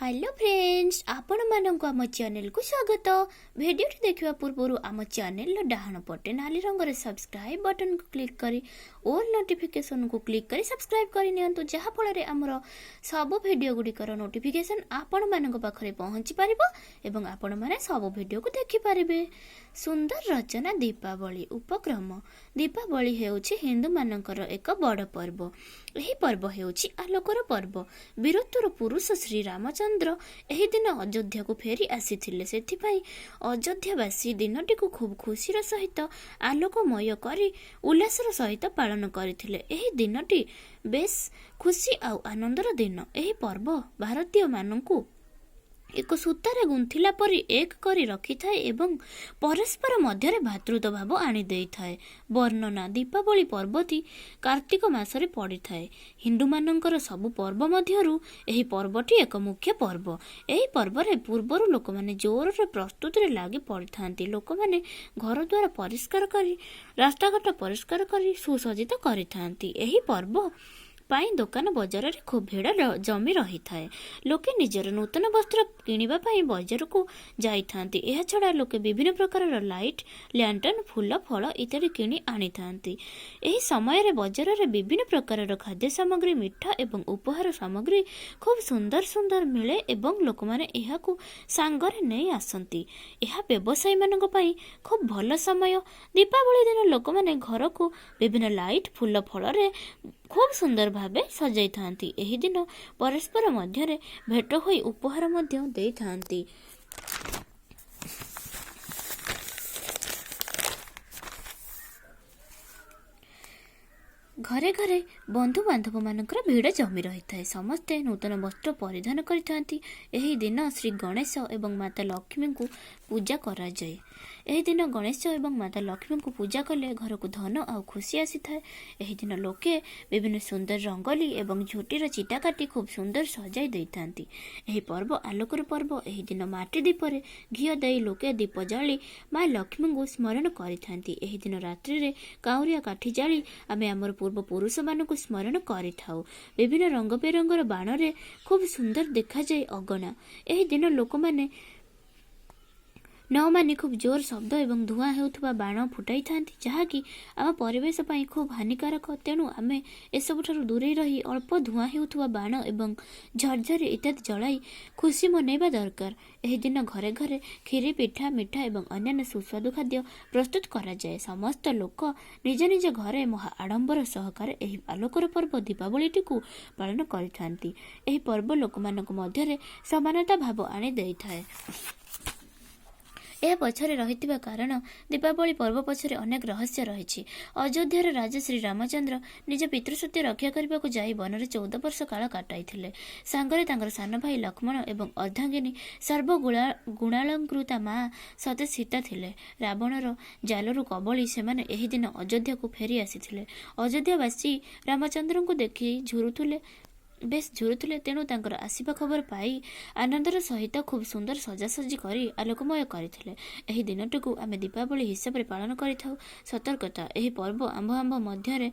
Hello friends, ଆପଣମାନଙ୍କୁ ଆମ ଚ୍ୟାନେଲକୁ ସ୍ୱାଗତ। ଭିଡ଼ିଓଟି ଦେଖିବା ପୂର୍ବରୁ ଆମ ଚ୍ୟାନେଲର ଡାହାଣ ପଟେ ନାଲି ରଙ୍ଗର ସବସ୍କ୍ରାଇବ୍ ବଟନକୁ କ୍ଲିକ୍ କରି ଅଲ୍ ନୋଟିଫିକେସନକୁ କ୍ଲିକ୍ କରି ସବସ୍କ୍ରାଇବ୍ କରିନିଅନ୍ତୁ, ଯାହାଫଳରେ ଆମର ସବୁ ଭିଡ଼ିଓ ଗୁଡ଼ିକର ନୋଟିଫିକେସନ୍ ଆପଣମାନଙ୍କ ପାଖରେ ପହଞ୍ଚି ପାରିବ ଏବଂ ଆପଣମାନେ ସବୁ ଭିଡ଼ିଓକୁ ଦେଖିପାରିବେ। ସୁନ୍ଦର ରଚନା, ଦୀପାବଳି। ଉପକ୍ରମ: ଦୀପାବଳି ହେଉଛି ହିନ୍ଦୁମାନଙ୍କର ଏକ ବଡ଼ ପର୍ବ। ଏହି ପର୍ବ ହେଉଛି ଆଲୋକର ପର୍ବ। ବୀରତ୍ୱର ପୁରୁଷ ଶ୍ରୀରାମଚନ୍ଦ୍ର ଏହି ଦିନ ଅଯୋଧ୍ୟାକୁ ଫେରି ଆସିଥିଲେ। ସେଥିପାଇଁ ଅଯୋଧ୍ୟାବାସୀ ଦିନଟିକୁ ଖୁବ୍ ଖୁସିର ସହିତ ଆଲୋକମୟ କରି ଉଲ୍ଲାସର ସହିତ ପାଳନ କରିଥିଲେ। ଏହି ଦିନଟି ବେଶ୍ ଖୁସି ଆଉ ଆନନ୍ଦର ଦିନ। ଏହି ପର୍ବ ଭାରତୀୟମାନଙ୍କୁ ଏକ ସୂତାରେ ଗୁନ୍ଥିଲା ପରି ଏକ କରି ରଖିଥାଏ ଏବଂ ପରସ୍ପର ମଧ୍ୟରେ ଭ୍ରାତୃତ୍ୱ ଭାବ ଆଣିଦେଇଥାଏ। ବର୍ଣ୍ଣନା: ଦୀପାବଳି ପର୍ବଟି କାର୍ତ୍ତିକ ମାସରେ ପଡ଼ିଥାଏ। ହିନ୍ଦୁମାନଙ୍କର ସବୁ ପର୍ବ ମଧ୍ୟରୁ ଏହି ପର୍ବଟି ଏକ ମୁଖ୍ୟ ପର୍ବ। ଏହି ପର୍ବରେ ପୂର୍ବରୁ ଲୋକମାନେ ଜୋରରେ ପ୍ରସ୍ତୁତିରେ ଲାଗି ପଡ଼ିଥାନ୍ତି। ଲୋକମାନେ ଘରଦ୍ୱାର ପରିଷ୍କାର କରି, ରାସ୍ତାଘାଟ ପରିଷ୍କାର କରି ସୁସଜ୍ଜିତ କରିଥାନ୍ତି। ଏହି ପର୍ବ ପାଇଁ ଦୋକାନ ବଜାରରେ ଖୁବ୍ ଭିଡ଼ ଜମି ରହିଥାଏ। ଲୋକେ ନିଜର ନୂତନ ବସ୍ତ୍ର କିଣିବା ପାଇଁ ବଜାରକୁ ଯାଇଥାନ୍ତି। ଏହାଛଡ଼ା ଲୋକେ ବିଭିନ୍ନ ପ୍ରକାରର ଲାଇଟ୍, ଲ୍ୟାଣ୍ଟନ୍, ଫୁଲ, ଫଳ ଇତ୍ୟାଦି କିଣି ଆଣିଥାନ୍ତି। ଏହି ସମୟରେ ବଜାରରେ ବିଭିନ୍ନ ପ୍ରକାରର ଖାଦ୍ୟ ସାମଗ୍ରୀ, ମିଠା ଏବଂ ଉପହାର ସାମଗ୍ରୀ ଖୁବ୍ ସୁନ୍ଦର ସୁନ୍ଦର ମିଳେ ଏବଂ ଲୋକମାନେ ଏହାକୁ ସାଙ୍ଗରେ ନେଇ ଆସନ୍ତି। ଏହା ବ୍ୟବସାୟୀମାନଙ୍କ ପାଇଁ ଖୁବ୍ ଭଲ ସମୟ। ଦୀପାବଳି ଦିନ ଲୋକମାନେ ଘରକୁ ବିଭିନ୍ନ ଲାଇଟ୍, ଫୁଲ, ଫଳରେ ଖୁବ୍ ସୁନ୍ଦର ଭାବେ ସଜାଇଥାନ୍ତି। ଏହି ଦିନ ପରସ୍ପର ମଧ୍ୟରେ ଭେଟ ହୋଇ ଉପହାର ମଧ୍ୟ ଦେଇଥାନ୍ତି। ଘରେ ଘରେ ବନ୍ଧୁବାନ୍ଧବମାନଙ୍କର ଭିଡ଼ ଜମି ରହିଥାଏ। ସମସ୍ତେ ନୂତନ ବସ୍ତ୍ର ପରିଧାନ କରିଥାନ୍ତି। ଏହି ଦିନ ଶ୍ରୀ ଗଣେଶ ଏବଂ ମାତା ଲକ୍ଷ୍ମୀଙ୍କୁ ପୂଜା କରାଯାଏ। ଏହି ଦିନ ଗଣେଶ ଏବଂ ମାତା ଲକ୍ଷ୍ମୀଙ୍କୁ ପୂଜା କଲେ ଘରକୁ ଧନ ଆଉ ଖୁସି ଆସିଥାଏ। ଏହି ଦିନ ଲୋକେ ବିଭିନ୍ନ ସୁନ୍ଦର ରଙ୍ଗୋଲି ଏବଂ ଝୋଟିର ଚିତା କାଟି ଖୁବ୍ ସୁନ୍ଦର ସଜାଇ ଦେଇଥାନ୍ତି। ଏହି ପର୍ବ ଆଲୋକର ପର୍ବ। ଏହି ଦିନ ମାଟି ଦୀପରେ ଘିଅ ଦେଇ ଲୋକେ ଦୀପ ଜାଳି ମା ଲକ୍ଷ୍ମୀଙ୍କୁ ସ୍ମରଣ କରିଥାନ୍ତି। ଏହି ଦିନ ରାତ୍ରିରେ କାଉଁରିଆ କାଠି ଜାଳି ଆମେ ଆମର ପୂର୍ବପୁରୁଷମାନଙ୍କୁ ସ୍ମରଣ କରିଥାଉ। ବିଭିନ୍ନ ରଙ୍ଗ ବେରଙ୍ଗର ବାଣରେ ଖୁବ୍ ସୁନ୍ଦର ଦେଖାଯାଏ ଅଗଣା। ଏହି ଦିନ ଲୋକମାନେ ନ ମାନି ଖୁବ୍ ଜୋର ଶବ୍ଦ ଏବଂ ଧୂଆଁ ହେଉଥିବା ବାଣ ଫୁଟାଇଥାନ୍ତି, ଯାହାକି ଆମ ପରିବେଶ ପାଇଁ ଖୁବ୍ ହାନିକାରକ। ତେଣୁ ଆମେ ଏସବୁଠାରୁ ଦୂରେଇ ରହି ଅଳ୍ପ ଧୂଆଁ ହେଉଥିବା ବାଣ ଏବଂ ଝରଝରି ଇତ୍ୟାଦି ଜଳାଇ ଖୁସି ମନାଇବା ଦରକାର। ଏହି ଦିନ ଘରେ ଘରେ କ୍ଷୀରି, ପିଠା, ମିଠା ଏବଂ ଅନ୍ୟାନ୍ୟ ସୁସ୍ୱାଦୁ ଖାଦ୍ୟ ପ୍ରସ୍ତୁତ କରାଯାଏ। ସମସ୍ତ ଲୋକ ନିଜ ନିଜ ଘରେ ମହା ଆଡ଼ମ୍ବର ସହକାରେ ଏହି ଆଲୋକର ପର୍ବ ଦୀପାବଳିଟିକୁ ପାଳନ କରିଥାନ୍ତି। ଏହି ପର୍ବ ଲୋକମାନଙ୍କ ମଧ୍ୟରେ ସମାନତା ଭାବ ଆଣି ଦେଇଥାଏ। ଏହା ପଛରେ ରହିଥିବା କାରଣ: ଦୀପାବଳି ପର୍ବ ପଛରେ ଅନେକ ରହସ୍ୟ ରହିଛି। ଅଯୋଧ୍ୟାର ରାଜା ଶ୍ରୀରାମଚନ୍ଦ୍ର ନିଜ ପିତୃସତ୍ୟ ରକ୍ଷା କରିବାକୁ ଯାଇ ବନରେ 14 ବର୍ଷ କାଳ କାଟାଇଥିଲେ। ସାଙ୍ଗରେ ତାଙ୍କର ସାନ ଭାଇ ଲକ୍ଷ୍ମଣ ଏବଂ ଅର୍ଦ୍ଧାଙ୍ଗିନୀ ସର୍ବ ଗୁଣାଳଙ୍କୃତା ମା ସତୀ ସୀତା ଥିଲେ। ରାବଣର ଜାଲରୁ କବଳି ସେମାନେ ଏହି ଦିନ ଅଯୋଧ୍ୟାକୁ ଫେରି ଆସିଥିଲେ। ଅଯୋଧ୍ୟାବାସୀ ରାମଚନ୍ଦ୍ରଙ୍କୁ ଦେଖି ଝୁରୁଥିଲେ, ବେଶ୍ ଝୁରୁଥିଲେ। ତେଣୁ ତାଙ୍କର ଆସିବା ଖବର ପାଇ ଆନନ୍ଦର ସହିତ ଖୁବ୍ ସୁନ୍ଦର ସଜାସଜି କରି ଆଲୋକମୟ କରିଥିଲେ। ଏହି ଦିନଟିକୁ ଆମେ ଦୀପାବଳି ହିସାବରେ ପାଳନ କରିଥାଉ। ସତର୍କତା: ଏହି ପର୍ବ ଆମ୍ଭ ଆମ୍ଭ ମଧ୍ୟରେ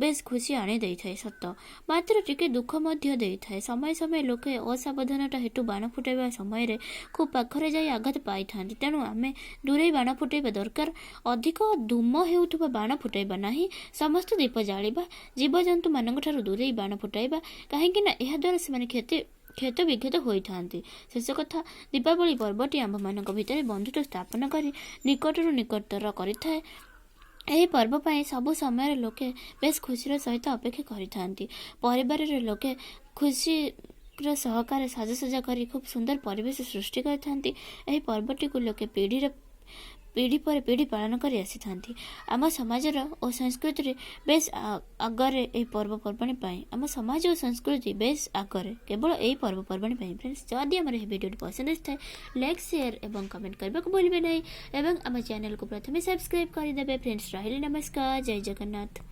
ବେଶ୍ ଖୁସି ଆଣି ଦେଇଥାଏ ସତ, ମାତ୍ର ଟିକେ ଦୁଃଖ ମଧ୍ୟ ଦେଇଥାଏ। ସମୟେ ସମୟେ ଲୋକେ ଅସାବଧାନତା ହେତୁ ବାଣ ଫୁଟାଇବା ସମୟରେ ଖୁବ୍ ପାଖରେ ଯାଇ ଆଘାତ ପାଇଥାନ୍ତି। ତେଣୁ ଆମେ ଦୂରେଇ ବାଣ ଫୁଟାଇବା ଦରକାର। ଅଧିକ ଧୂମ ହେଉଥିବା ବାଣ ଫୁଟାଇବା ନାହିଁ। ସମସ୍ତ ଦୀପ ଜାଳିବା। ଜୀବଜନ୍ତୁମାନଙ୍କଠାରୁ ଦୂରେଇ ବାଣ ଫୁଟାଇବା, କାହିଁକି ନା ଏହାଦ୍ୱାରା ସେମାନେ କ୍ଷତ ବିକ୍ଷତ ହୋଇଥାନ୍ତି। ଶେଷ କଥା, ଦୀପାବଳି ପର୍ବଟି ଆମ୍ଭମାନଙ୍କ ଭିତରେ ବନ୍ଧୁତ୍ୱ ସ୍ଥାପନ କରି ନିକଟରୁ ନିକଟତର କରିଥାଏ। ଏହି ପର୍ବ ପାଇଁ ସବୁ ସମୟରେ ଲୋକେ ବେଶ୍ ଖୁସିର ସହିତ ଅପେକ୍ଷା କରିଥାନ୍ତି। ପରିବାରରେ ଲୋକେ ଖୁସିର ସହକାରେ ସାଜସଜ୍ଜା କରି ଖୁବ୍ ସୁନ୍ଦର ପରିବେଶ ସୃଷ୍ଟି କରିଥାନ୍ତି। ଏହି ପର୍ବଟିକୁ ଲୋକେ ପିଢ଼ି ପରେ ପିଢ଼ି ପାଳନ କରି ଆସିଥାନ୍ତି। ଆମ ସମାଜର ଓ ସଂସ୍କୃତିରେ ବେଶ୍ ଆଗରେ ଏହି ପର୍ବପର୍ବାଣୀ ପାଇଁ। ଆମ ସମାଜ ଓ ସଂସ୍କୃତି ବେଶ୍ ଆଗରେ କେବଳ ଏହି ପର୍ବପର୍ବାଣୀ ପାଇଁ। ଫ୍ରେଣ୍ଡସ୍, ଯଦି ଆମର ଏହି ଭିଡ଼ିଓଟି ପସନ୍ଦ ଆସିଥାଏ, ଲାଇକ୍, ସେୟାର ଏବଂ କମେଣ୍ଟ କରିବାକୁ ଭୁଲିବେ ନାହିଁ ଏବଂ ଆମ ଚ୍ୟାନେଲକୁ ପ୍ରଥମେ ସବସ୍କ୍ରାଇବ୍ କରିଦେବେ। ଫ୍ରେଣ୍ଡସ୍, ରହିଲି, ନମସ୍କାର, ଜୟ ଜଗନ୍ନାଥ।